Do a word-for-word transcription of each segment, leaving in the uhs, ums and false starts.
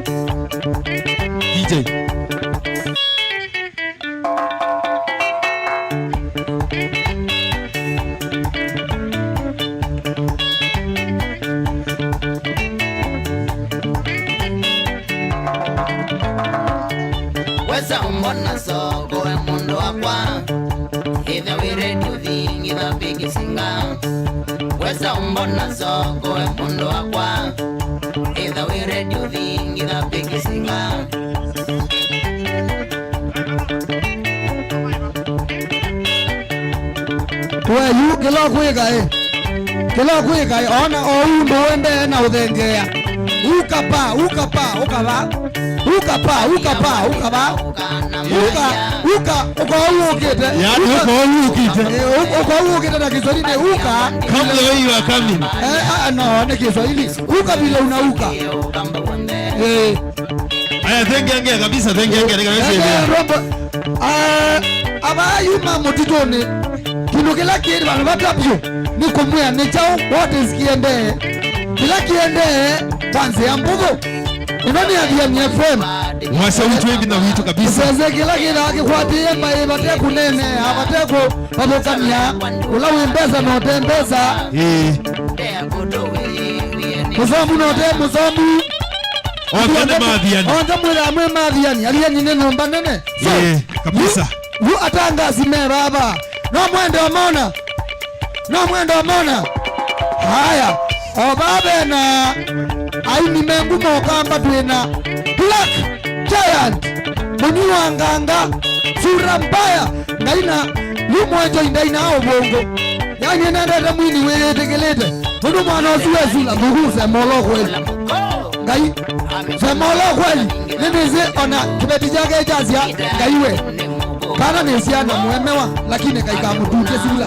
D J. Wesa mbona soko we mũndũ wakwa, ĩtha wĩ ready ũthingitha big singer. Wesa mbona soko we mũndũ wakwa, ĩtha wĩ ready ũthingitha big singer. We yu kĩla ũkwĩka ĩ, kĩla ũkwĩka ĩ, ona o ũndũ ũendee na ũthengeea. Uka pa, uka pa, uka va. Uka pa, uka pa, uka va. Uka, uka, ũka ũu ũkĩte. Yaani, uka ũu ũkĩte. Eh, u-, ũka ũu ũkĩte na Kiswahili nĩ uka. Come the way you are coming. Eh, ah, no, nĩ Kiswahili. Uka vile unauka. Eh. Aya, thengeangea kabisa, thengeangea, nĩ kabisa. Thengeangea, rombo. Ah, ava yu ma mũtitũnĩ. Kĩndũ kĩla kĩĩ vandũ vata vyũ nĩ kũmwĩa nĩ kyaũ, what is kĩendee. Kĩla kĩendee kwa nzĩa mbũthũ. Ĩno nĩ Athiani F M. Mwasya witũ ĩngĩ na witũ kabisa. Kĩsese kĩla kĩthaa kĩkwatĩĩe mbaĩ vate kũneenea, vate kũvathũkany'a, ũla wĩ mbesa na ũte mbesa. Ĩĩ. Mũsomu na ũte mũsomu. Onthe nĩ Athiani. Onthe mwĩthaa mwĩ Athiani. Athiani nĩ nyũmba nene. So, ĩĩ, kabisa. Yu, yu atangasi me vava. No mwende ũmona. No mwende ũmona. Haya. O vava ve na aini me nguma ũkamba twĩ na Black Giant. Mũnywi wa nganga. Sura mbaya. Ngai na yu mwenjo indai na ũvũngũ. Yaani nendete mwini wĩyĩtĩkĩlĩte. Nũndũ mwana ũsu wesula thukuu sema ũla kweli. Ngai, sema ũla kweli. Nĩnĩsĩ ona kĩveti kyake kyasya Ngai we. Kana nĩ syana mũemewa, lakini kaikamũtutye sula.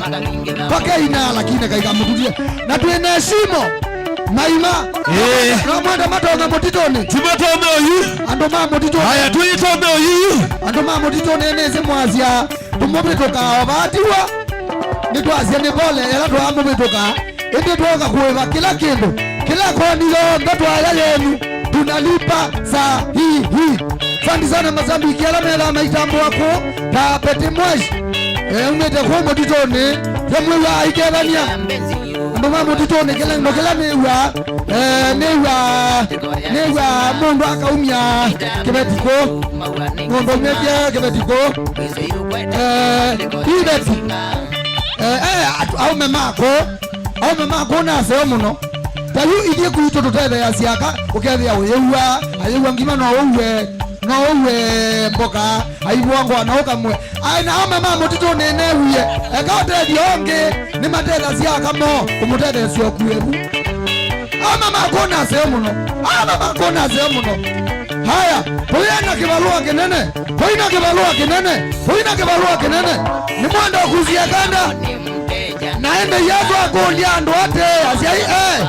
Pakeina, lakini kaikamũtutye. Na twĩ na shimo. Maima. Eh. No mwende matonya mũtitũnĩ. Timatonya ũyu. Andũ ma mũtitũnĩ. Haya, tuitonye ũyu. Andũ ma mũtitũnĩ nĩsĩ mwasya. Tũmũvĩtũkaa o vatiwa, nĩtwasya nĩ pole ĩla twaamũvĩtũkaa, ĩndĩ twooka kũĩva kĩla kĩndũ, kĩla koni yonthe twaya yenyu, tunalipa saa hii hii. Asante sana mashabiki ala methaa maitambũa kũũ ta Peti Mwesh, eh, umĩte kũũ mũtitũnĩ, yamwĩw'a aikethania. Andũ ma mũtitũnĩ, kĩla kĩndũ kĩla nĩw'aa, eh, nĩw'aa, nĩw'aa mũndũ akaumya kĩveti kũũ. Mũndũ umĩtye kĩveti kũũ. Eh, iveti. Eh, eh, atu-, aume ma kũũ. Aume ma kũũ nĩ aseo mũno. Ta yu ithyĩ kwitũ tũtetheeasya aka, ũkethĩa ũyĩw'a, ayĩw'a ngima no ũw'e, no ũw'e mboka, aivũa ngũa na ũkamwe. Aĩ na aume ma mũtitũnĩ neewie, eka ũtethyo ũngĩ, nĩmatethasya aka moo kũmũtetheesya ũkuĩvu. Aume ma kũũ nĩ aseo mũno. Aume ma kũũ nĩ aseo mũno. Haya, tũyĩ na kĩvalũa kĩnene. Tũyĩ na kĩvalũa kĩnene. Tũyĩ na kĩvalũa kĩnene. Nĩmwenda ũkusie kanda. Na ĩndĩ Yesũ akũlya andũ atĩĩ, asyai, eh.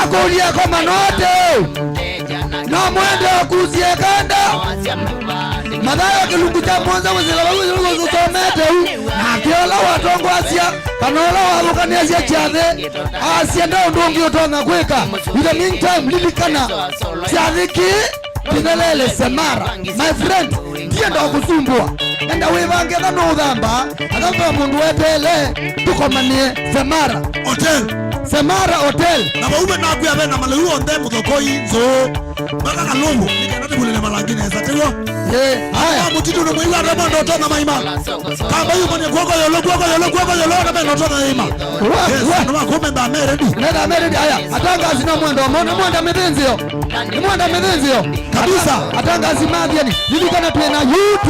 Akũlya ĩkomano atĩĩ. No mwende ũkusie kanda. Mathayo kĩlungu kya mũonza wĩsĩla vau ũsomete u. Nake ũla watongoasya, kana ũla wathũkanĩasya kyathĩ, asya nda ũndũ ũngĩ ũtonya kwĩka. In the meantime, lilikana, kyathĩ kĩĩ kĩthelele Semara. My friend, ndienda kũkusumbũa. Enda wĩvange etha nũũthamba, etha ve mũndũ weteele, tũkomanĩe Semara. Hotel. Semara Hotel. Na vau ve nakwĩa ve na malĩu onthe, mũthokoi, nzũũ, mpaka kalũvũ, nĩ kenda tũvulĩle malangi nesa, tiw'o? Ĩĩ, haya. Mũtitũ nĩ mũiwa, andũ amwe ndotonya maima. Kamba yu manye kwoko yolo, kwoko yolo, kwoko yolo, na meno tonya ima. Wa, yes, wa. Andũ makume nda meredi. Nenda meredi, haya. Atangasi no mwenda, mwenda, mwenda mĩthĩnzĩo. Nĩ mwenda mĩthĩnzĩo. Kabisa. Atangasi ma Athiani. Lilikana twĩ na U T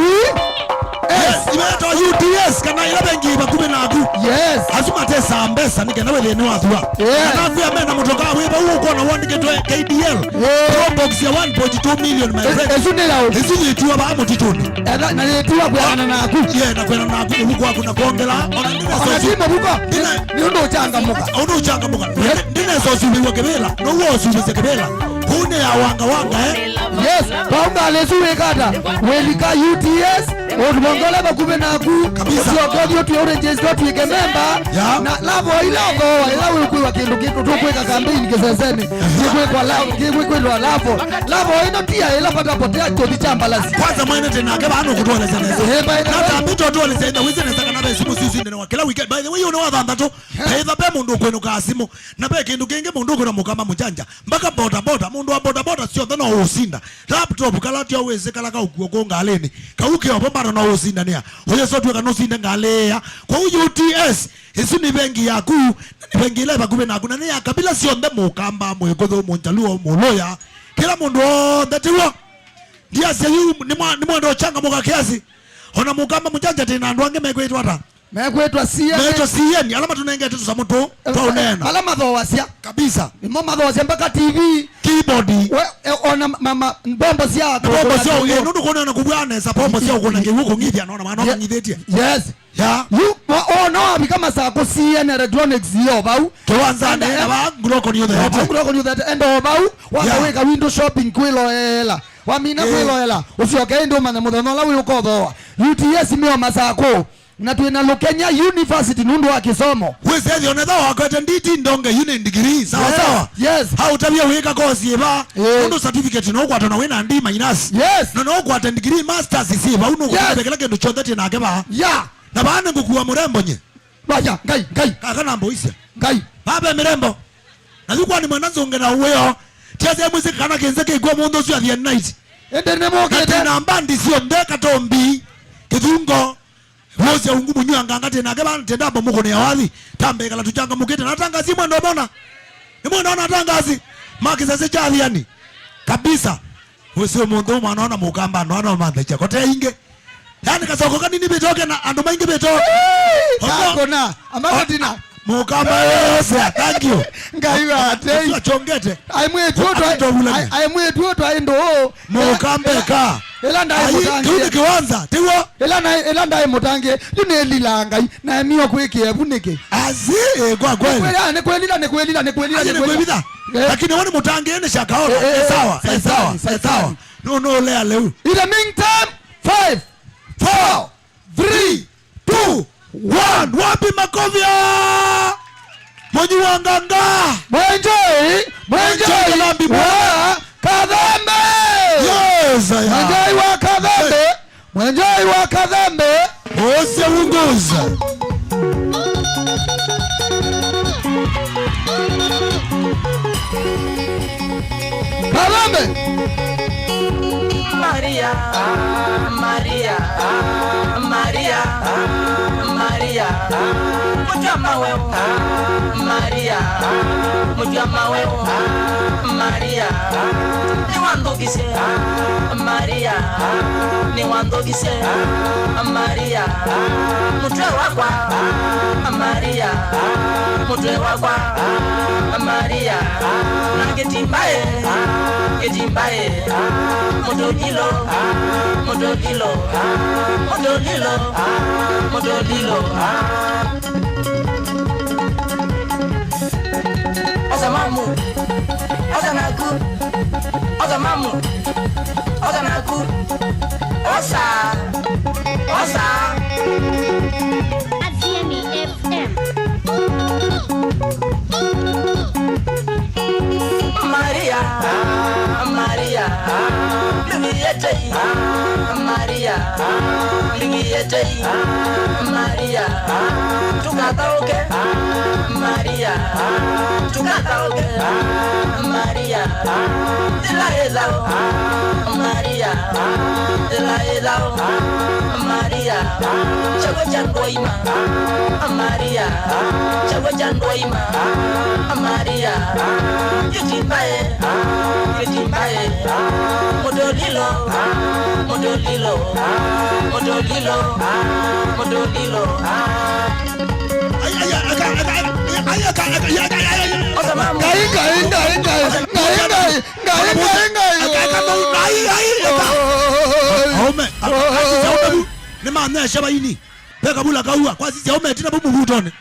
S. Yes, ivetwa U T S, kana ila vengi vakuvĩ naku. Yes. Asu matesaa mbesa, nĩ kenda wĩthĩe nĩwathua. Yes. Kana kwĩa mena mũtokaa wĩ vau ũkwona wandĩkĩtwe K D L. Yeah. Probox ya one point two million, my friend. Ĩsu nĩ yaũ? Ĩsu yĩtiwa vaa mũtitũnĩ. Etha, na yĩtiwa kwĩanana naku. Yeah, na kwĩanana naku, mũvuko waku na kwongela. Ona ndĩna sosi. Ona ti mũvuko. Ndĩna nĩ ũndũ ũchangamũka. Ũndũ ũchangamũka. Yes. Ndĩna sosi wĩwa kĩvĩla. No wo sosi kĩvĩla. Kũu nĩ ya wanga wanga, eh? Yes. Vau ngalĩ ĩsu wĩkata. Wĩlika U T S. Ũtũmongole vakuvĩ naku. Kabisa. Ũsyoke ũthiĩ ũtwĩe ũregister ũtw'ĩke memba. Ya. Na lavo ila ũthooa, ĩla wĩkwĩwa kĩndũ kĩtũ tũkwĩka campaign kĩsesenĩ. Kĩkwĩkwa la-, kĩkwĩkwĩtwa lavo. Lavo ĩno ti ya ĩla vata potea kĩũthi kya mbalasi. Kwanza mwene tĩ nake vaa nũkũtũelesya nesa. Eh, by the way. Na tambĩtwe ũtũelesya ĩtha wĩsĩ nesa kana ve simũ siusindanĩwa kĩla weekend. By the way, ũyũ nĩ wa thanthatũ. Eh. Ĩtha ve mũndũ ũkwĩnũkaa simũ. Na ve kĩndũ kĩngĩ mũndũ ũkwĩtwa mũkamba mũjanja. Mpaka boda boda, mũndũ wa boda boda syonthe no ũũsinda. Laptop kala tyo wĩsĩ kala kaũkuo kũũ ngalĩnĩ. Kau kĩovo bado no ũũsindanĩa. Ũyĩsotw'ĩka nũsinde ngalĩ ĩa. Kwoou U T S, ĩsu nĩ vengi yaku, na nĩ vengi ĩla ĩ vakuvĩ naku, na nĩ ya kabila syonthe, mũkamba, mwĩkũthũ, mũnjaluo, mũlũya. Kĩla mũndũ w'onthe tiw'o. Ndiasya yu nĩ mwa-, nĩ mwenda ũchangamũka kiasi. Ona mũkamba mũjanja tĩ na andũ angĩ mekwĩtwa ata? Mekwĩtwa C N. Mekwĩtwa C N, ala matũnengete tũsamũ tũũ, eh, twa ũneena. Ala mathoasya. Kabisa. Nĩmo mathoasya mpaka T V. Keyboard. We, e, ona ma-, ma-, mbombo sya. Na mbombo sya, eh, nũndũ kũneena kũvw'aa nesa, mbombo sya ũkũna kĩw'ũ kũng'ithya, nona maana. Ye-, mang'ithĩtye. Yes. Ya. Yu, wa-, ona wavika Masakũ C N Electronics yo vau. Kĩwanzanĩ, enda, na vaa nguloko nĩ ũtheete. Vau nguloko nĩ ũtheete, enda o vau, wamba, ya, wĩka window shopping kwĩloela. Wamina, eh, kwĩloela, ũsyoke ĩndĩ ũmanye mũthenya ũla wĩ ũkothoa. U T S mĩo Masakũ. Na twĩ na Lukenya University nũndũ wa kĩsomo. Wĩsethyo netha wakwete D T ndonge yu nĩ degree, sawa, yes, sawa? Yes. Ha ũtavya wĩka course ĩva, eh, nũndũ certificate no ũkwata na wĩna D minus. Yes. Na no ũkwate degree masters syĩ vau, no ũkwate, yes, kĩla kĩndũ kyonthe tĩ nake vaa. Yeah. Na vaa nĩ ngũkua mũrembo nye. Vaya, Ngai, Ngai. Kaka na mboisya. Ngai. Vaa ve mĩrembo. Na yu kwani mwenda nzũnge na ũwĩo. Tiasya mwĩsĩ kana kĩnze kĩkw'o mũndũ ũsu athiani night. Ĩndĩ nĩ mũkĩte. Na tĩ na mbandi syonthe, Katombi, Kĩthungo. Wosya ungu mũnyua nganga tĩ nake vaa, tenda mbo mũkũnĩa wathi. Tambekala tũchangamũkĩte na atangazi mwenda ũmona. Nĩ mwenda ona atangazi. Ma kĩsese kya athiani. Kabisa. Wĩsĩ mũndũ mwana ona mũkamba, no, no manthe chako. Te ingĩ. Yani kasoko kanini vĩtoke na andũ maingĩ vĩtoke. Kakona. Amakatina. Mũkamba yose, thank you. Ngai wa tei. Achongete. Ai mwĩtu twa-, atitobulanya. Ai, ai mwĩtu twa indo. Mũkamba eka. Ĩla ndaĩ, ai, mũtangĩe. Kĩu nĩ kĩwanza, tiw'o? Ĩla na, ĩla ndaĩ mũtangĩe, yu nĩlilaa Ngai, na emio kwĩkĩa vu nĩkĩ? Asi, eh, kwa kweli. Nĩ kwĩlila, nĩ kwĩlila, nĩ kwĩlila, nĩ kwĩlila. Aje nĩ kwĩlila. Eh. Lakini wewe ni mũtangĩe nĩ shakaona. Eh, eh, eh, sawa, eh, sawa, sawa. No, no, lea leu. In the meantime, five, four, three, two, one. Wapi makofi ya Mũnyi wa Nganga? Mwenjoi, mwenjoi, Mwenjoi Kalambi wa Kathembe. Yes, I am. Mwenjoi wa Kathembe. Mwenjoi wa Kathembe. Ose unguza. Kathembe. Maria, Maria, Maria, Maria, mũtw'a maweũ. Maria, mũtw'a maweũ. Maria, nĩwanthũkisye. Maria, nĩwanthũkisye. Maria, mũtwe wakwa. Maria, mũtwe wakwa. Maria, na kĩtimbaĩ, kĩtimbaĩ. Mũtũlilo, mũtũlilo, mũtũlilo, mũtũlilo. Osa mamu, osa naku, osa mamu, osa naku, osa, osa. Athiani F M. Maria, Maria, nĩwĩetei. Maria, nĩwĩetei. Maria, tũkathaũke. Maria, tũkathaũke. Maria, ĩla ĩthao. Maria, ĩla ĩthao. Maria, kyaw'o kya ndwaima. Maria, kyaw'o kya ndwaima. Maria, kĩtimbaĩ, kĩtimbaĩ. Mũtũlilo, mũtũlilo, mũtũlilo, mũtũlilo. Ai, ai, ai, ai, ai, ai, ai, ai, ai, ai, ai, ai, ai. Osa mamu. Ngai, Ngai, Ngai, Ngai, Ngai, Ngai, Ngai, Ngai, Ngai. Eka, eka, no, ai, ai, eka. Oi. Aume, a-, asisya aume vu. Nĩ maana ya shaba ini. Peka bula kaua. Kwa sisi aume tina bu muvutone.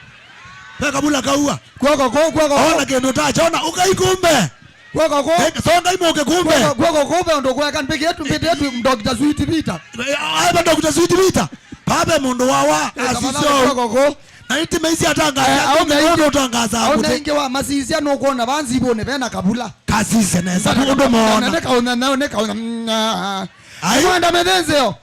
Peka bula kaua. Kwoko, kwoko, kwoko. Ona kĩndũ ta chona, ũkaikumbe. Kwoko kũ? Eh, songai mũke kumbe. Kwoko, kwoko kũ ve ũndũ kweka, mbĩkĩe tu, mbĩkĩe tu, Doctor Sweet Peter. Eh, aiva Doctor Sweet Peter. Pave mũndũ wawa, eh, asisyo. Kwoko kũ? Na nĩtĩmeisye atangaza, eh, au aingĩ, ũndũ ũtangaza, au mũte. Aingĩ wa masisya nũkwona va nzivũnĩ vena kavula. Kasisye nesa, ũndũ moona. Neka ũna, neka ũna, mm, ah, ah. Ai. Mwenda mĩthĩnzĩo.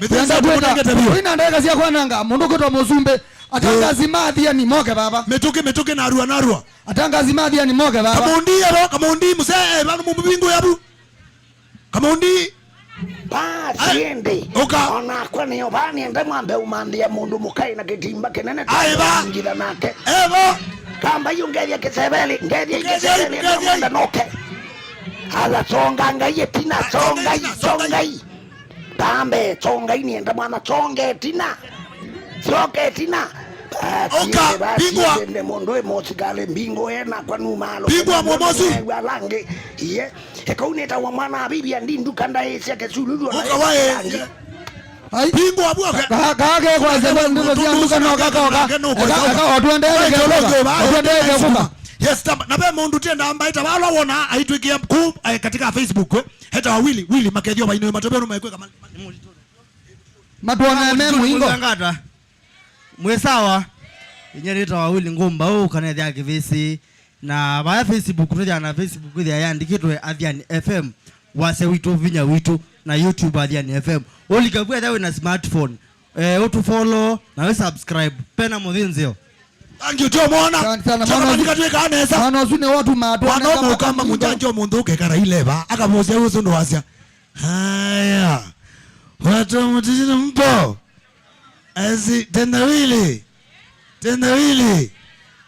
Mĩthĩnzĩo tũmũnengete vyũ. Ina ndeka sya kwananga, mũndũ kwĩtwa Mũsumbĩ. Atangazi ma Athiani moke vava. Mĩtũkĩ, mĩtũkĩ, narua, narua. Atangazi ma Athiani moke vava. Kamundi ero, Kamundi, mũsee, eh, vanu mũmbingu yavu. Kamundi. Basi ĩndĩ. Ũka. Onakwa nĩyo vaa nĩenda mwambe ũmanthĩa mũndũ mũkaĩ na kĩtimba kĩnene ta ngitha nake. Eva. Kamba yu ngethya kĩseveli, ngethya kĩseveli, ngethya mwenda noke. Ala songa ngai ĩtina, songai, songai. Tambe, songai nĩenda mwana, songa ĩtina. Syoka ĩtina. Basi, ũka, basi, pingwa. Ĩndĩ mũndũ ĩ mũsikalĩ mbingũ ena kwa numalo. Pingwa mwomosi. Alangi, iye. Eka unĩtawa mwana wa bibi andi nduka ndaĩsya kĩsululu. Ũka waĩ. Ai. Pingwa bwa ka-, ka-, ka-, ke kwa zeba nduka cia nduka no kaka, ka-, ka-, ka-, otwendeke kuka. Otwendeke kuka. Yes, tamba. Na ve mũndũ tienda ambaita wala wona aitwĩkia ku, eh, katika Facebook, eh. Heta wa Willy, Willy makethio baino matobero maikwe kama. Matuona me muingo. Mwĩ sawa? Inyie nĩtawa Willy Ngũmbaũ, kanethĩa Kĩvĩsĩ. Na vaya Facebook, twĩthĩawa na Facebook ĩthĩa yandĩkĩtwe Athiani F M, wasya witũ, vinya witũ, na YouTube Athiani F M. Ũlika vu ethĩa wĩ na smartphone, eh, ũtũfollow, na wĩ subscribe. Pena mũthĩnzĩo. Thank you, tio mwana. Asante sana, mwana ũsu. Tio mwana ũsu nĩ watu matwa. Mwana ũmwe ũkamba mũnjanjo mũndũ ũkekara ileva, akavosya ũsu ndo wasya. Haya. Watu wa Mtituni mpo? Ati tendawili. Tendawili.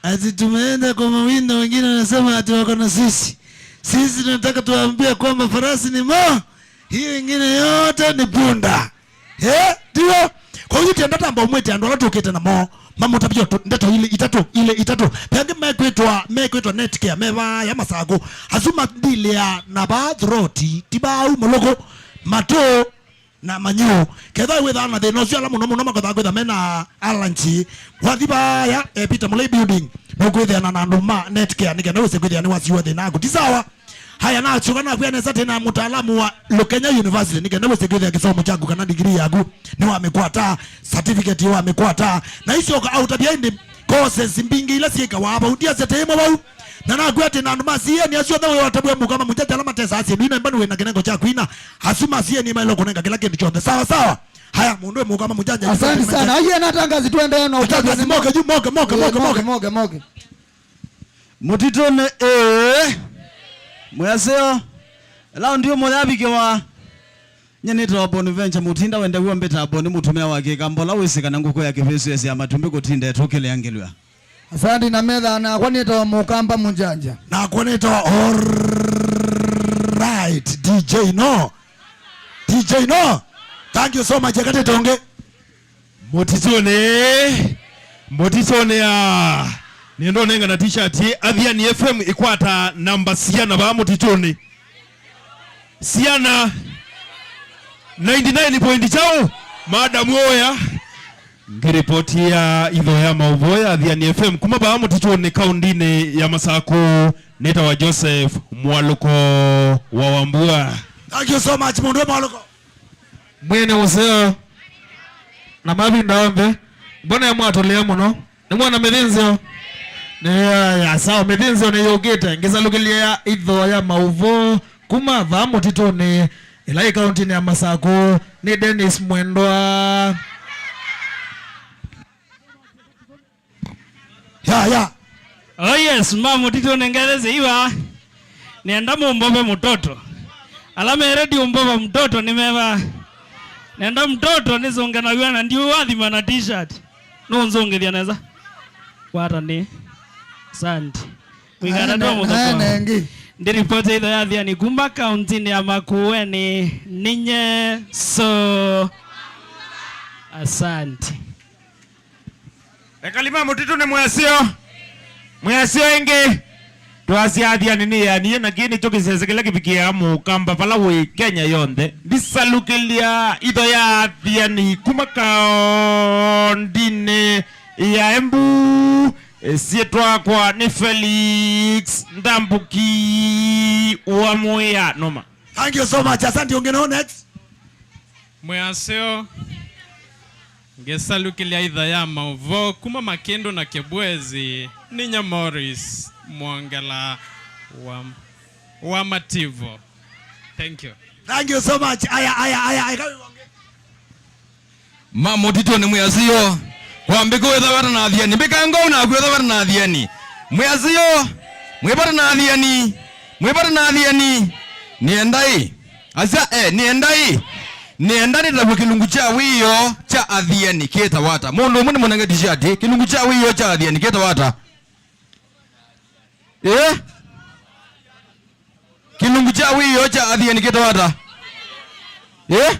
Ati tumeenda kwa mawindo, wengine wanasema ati wako na sisi. Sisi tunataka tuwaambie kwamba farasi ni mo, hiyo ingine yote ni punda. Eh, ndio. Kwa hiyo tienda tamba ũmwĩte andũ ala tũkĩte namo, mamũtavye ũtũ-, ndeto ilĩ itatũ, ilĩ itatũ. Ve angĩ mekwĩtwa, mekwĩtwa Netcare, me vaya Masakũ. Asu mandilĩa na vaa throat, ti vau mũlũkũ, matũ na manyũ. Kethwa wĩthaa na thĩna ũsu, ala mũno mũno makothaa kwĩtha mena allergy, wathi vaya, eh, Peter Mulei Building, nũkwĩthĩana na andũ ma Netcare, nĩ kenda wĩse kwĩthĩa nĩwasiwa thĩna waku. Ti sawa? Haya, nasyoka nakwĩa nesa tena mũtaalamu wa Lukenya University, nĩ kenda wĩse kwĩthĩa kĩsomo kyaku kana degree yaku nĩwamĩkwata, certificate wamĩkwata. Na isyoka aũtavya ĩndĩ courses mbingĩ ila syĩkawa vau, ndiasya te ĩmwe vau. Na nakwĩa atĩ na andũ ma C N A asu onthe wĩwatavw'a mũka ma mũnjanja ala matesaa syĩndũ ina, ĩmba nĩwĩ na kĩnengo kya kwina. Asu ma C N A maĩle kũnenga kĩla kĩndũ kyonthe. Sawa sawa. Haya, mũndũ e mũka ma mũnjanja. Asante sana. Aye, na atangazi tuendee na atangazi moke, yu moke, moke, moke, moke, moke. Mũtitũnĩ, ĩĩ. Mwĩaseo. Ĩla ũndĩ ũmwe yavikĩwa. Nye nĩtawa Bonaventure Mutinda, wenda w'o mbĩtaa Boni, mũtumĩa wa Kĩkamba ũla wĩsĩ kana ngũkũ ya kĩvĩsũ yasya matumbĩ kũtinda ĩtũkĩlĩangĩlw'a. Asante, na methaa nakwa nĩtawa Mũkamba Mũnjanja. Nakwa nĩtawa all right, D J no. D J no. Thank you so much. Ekatĩte ũngĩ. Mũtitũnĩ, mũtitũnĩ, ah. Nĩenda ũnengana t-shirt ĩ, Athiani F M ĩkwata namba siana vaa mũtitũnĩ. Siana ninety nine point kyaũ, madam oya. Ngiripoti ya itho ya maũvoo ya Athiani F M kuma vaa mũtitũnĩ kaũndĩnĩ ya Masakũ, nĩtawa Joseph Mwalũko wa Wambua. Thank you so much, mũndũ mwalũko. Mwene ũseo na mavinda onthe, mbona mwatũlea mũno? Nĩmwona mĩthĩnzĩo? Nĩ ya, ya sawa, mĩthĩnzĩo nĩyũkĩte. Ngĩsalukĩlya ya itho ya maũvoo kuma vaa mũtitũnĩ, ĩla ĩ kaũntĩnĩ ya Masakũ, nĩ Dennis Mwendwa. Ya, ya. Oh yes, ma mũtitũnĩ ngethesye iva. Nĩenda mũmbove mũtoto. Ala me ready ũmbova mũtoto nĩ meva. Nĩenda mũtoto nĩsũnganaw'a na ndiũathima na t-shirt. Nũnzũngĩthya nesa. Kwata nĩ. Sandi. Mwĩkana twa mũthoko. Ndi ripoti itho ya Athiani kuma kauntinĩ ya Makueni ninye so. Asante. Ekalima mũtitũnĩ mwĩasyo. Mwĩasyo ĩngĩ. Twasya Athiani nĩ yani, na kĩĩ nĩkyo kĩsese kĩla kĩvikĩaa Mũkamba vala wĩ Kenya yonthe. Ndisalukĩlya itho ya Athiani kuma kaondinĩ ya Embu, Ĩsyĩtwa yakwa nĩ Felix Ndambuki wa Mwĩa Noma. Thank you so much. Asante, ũngĩ no next. Mwĩaseo, ngesalukĩlya itha ya maũvoo kuma Makĩndũ na Kĩbwezi, ninya Morris Mwongela wa, wa Mativo. Thank you. Thank you so much. Aya, aya, aya, aya. Ma mũtitũnĩ mwĩaseo. Kwambĩka wĩthawata na athiani. Mbĩka ngau naku wĩthawata na athiani. Mwĩaseo. Mwĩvata na athiani. Mwĩvata na athiani. Nĩenda ĩ. Asya, eh, nĩenda ĩ. Nĩenda nĩtavw'e kĩlungu kya wĩoo kya athiani kĩtawata. Mũndũ ũmwe nĩmũnenge t-shirt. Kĩlungu kya wĩoo kya athiani kĩtawata. Eh? Kĩlungu kya wĩoo kya athiani kĩtawata. Eh?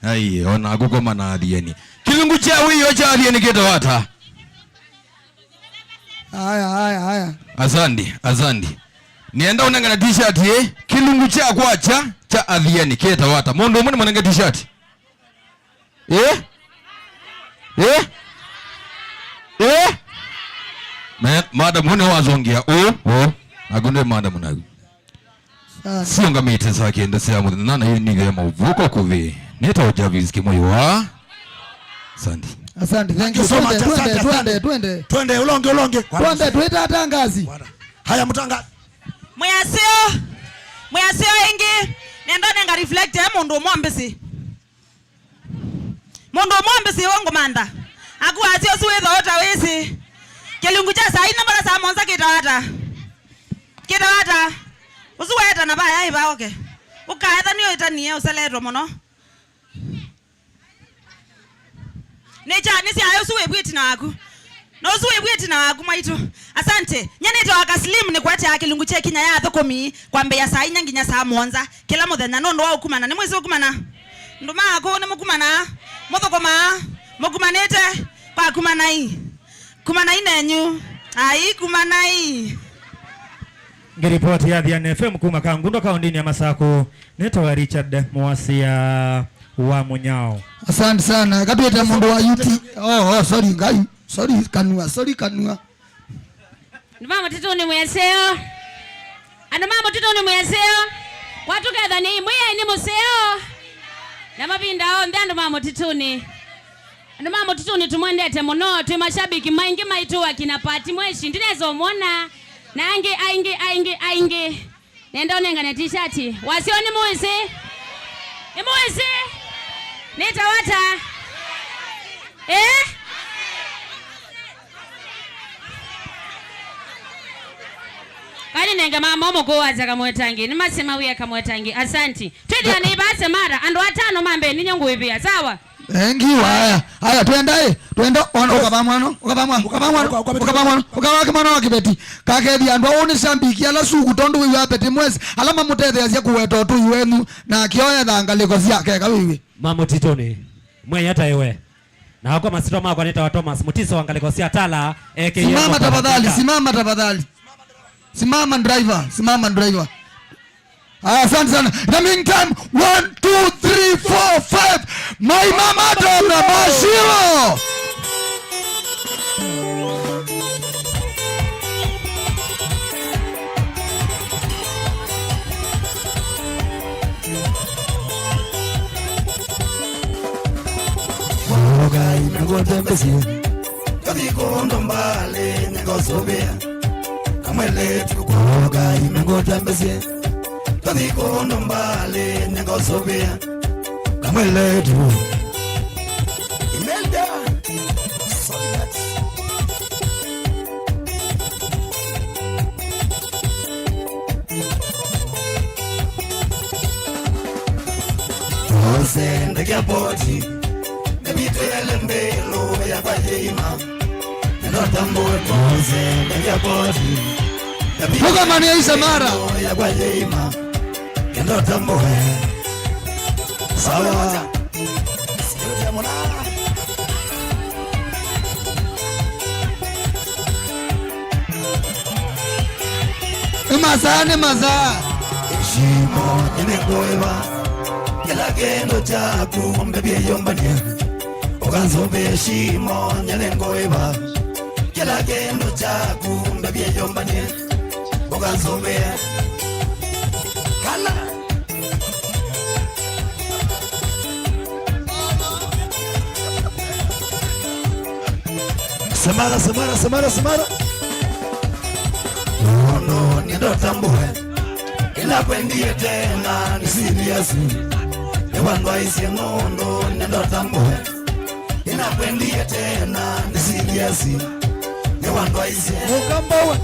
Ai, ona kũkoma na athiani. Kĩlungu kya wĩoo kya athiani kĩtawata. Aya, aya, aya. Asante, asante. Nĩenda ũnengane t-shirt ĩ. Kĩlungu kya kwakya kya athiani kĩtawata. Mũndũ ũmwe nĩmũnenge t-shirt. Eh? Eh? Eh? Me, madam, ũnĩ wazongea. Oh, oh. Naku ndĩ madam naku. Sawa. Siũngamĩte saa kenda sya mũthenya na yu nĩve maũvũko kũvĩ. Nĩtawa Jarvis Kĩmũyũa. Asante. Asante, thank you. Thank you so much. Twende, asante, twende, asante. Twende, twende. Twende, ũlonge, ũlonge. Twende, twĩtata ngazi. Haya, mũtanga. Mwĩaseo. Mwĩaseo ĩngĩ. Nenda nenga reflect, eh, mũndũ ũmwe mbĩsĩ. Mũndũ ũmwe mbĩsĩ we ngũmantha. Aku wasya ũsu wĩthwa ũta wĩsĩ. Kĩlungu kya saa inya mpaka saa mũonza kĩtawa ata? Kĩtawa ata? Ũsu weetana vaya ĩva oke. Ũkaetha nĩ ũĩtanie ũseletwe mũno. Nĩ kya, nĩ syaĩ ũsu wĩvw'ĩti na waku. Na ũsu wĩvw'ĩti na waku mwaitũ. Asante. Nye nĩtawa Kaslim nĩkũetea kĩlungu kya ĩkinya ya athũkũmi kwambĩĩa saa inya nginya saa mũonza kĩla mũthenya nũndũ wa ũkumana. Nĩmwĩsĩ ũkumana? Andũ maku nĩmũkumanaa? Mũthũkũmaa? Mũkumanĩte? Kwa kumanai. Kumanai nenyu. Ai, kumanai. Ngĩripoti ya Athiani F M kuma Kangundo, kaũndĩnĩ ya Masaku, nĩtawa Richard Mwasya wa Mũnyao. Asante sana. Katwĩte mũndũ wa U T. Oh, oh, sorry, Ngai. Sorry, kanua, sorry, kanua. Andũ ma mũtitũnĩ mwĩaseo. Andũ ma mũtitũnĩ mwĩaseo. Kwatũkethania imwe nĩ mũseo. Na mavinda onthe andũ ma mũtitũnĩ. Andũ ma mũtitũnĩ tũmwendete mũno, twĩ mashabiki maingĩ maitũ, akina Pati Mweshi, ndinesa ũmwona, na angĩ aingĩ, aingĩ, aingĩ. Nenda ũnengane t-shirt. Wasyo nĩ mũĩsĩ? Nĩ mũĩsĩ? Nĩ Tawata? Eh? Kani nenge mama ũmũkũũ wasya kamwetangi. Nĩ masema wĩa kamwetangi. Asanti. Twĩthĩa nĩ ibase mara, andũ atano mambe ninyie ngũĩvĩa, sawa? Engiwa, aya, aya, twenda, ĩ, twenda, ona, ũkava mwana, ũkava mwana, ũkava mwana, ũkava mwana, ũkava mwana wa kĩveti. Kakethia andũ au nĩ shambiki, ala suku, tondũ wĩw'a Pati Mweshi, ala mamũtetheeasya kũweta ũtũi wenyu, na akĩoetha ngalĩko syake, eka wĩw'e. Ma mũtitũnĩ, mwei ata ĩwe? Na akwa masitwa makwa nĩtawa Thomas Mutiso wa ngalĩko sya Tala, A K A simama tafadhali, simama tafadhali. Simama driver, simama driver. Aya, asante sana. In the meantime, one, two, three, four, five. Mai mama tona mashiro. Kũlũka imegũtembesye. Tũthi kũndũ mbalĩ nyakosũvĩa. Kamweletu kũlũka imegũtembesye. Tũthi kũndũ mbalĩ nyakosũvĩa. Kamweletu. Imelda. Solidat. Ose ndeke poti. Ndebitele mbelo ya kwa yeima. Ndotambo ose ndeke poti. Tukamani Isa mara. Ya kwa yeima. Ndotambo. Sawa. Nĩ masaa, nĩ masaa. Shimo nyene ngoeva. Kila kendo chaku mbebie yombania. Ukanzombe shimo nyene ngoeva. Kĩla kĩndũ kyaku ndavye yũmbany'e, ũkanzũvĩe. Kana semara, semara, semara, semara. Ũndũ nĩndotambũe, ĩla kwendie tena nĩ siliasi. Nĩwandwaisye nũndũ nĩndotambũe. Nĩnakwendie tena, nĩ siliasi. Nĩwandwaisye. Mũkamba we.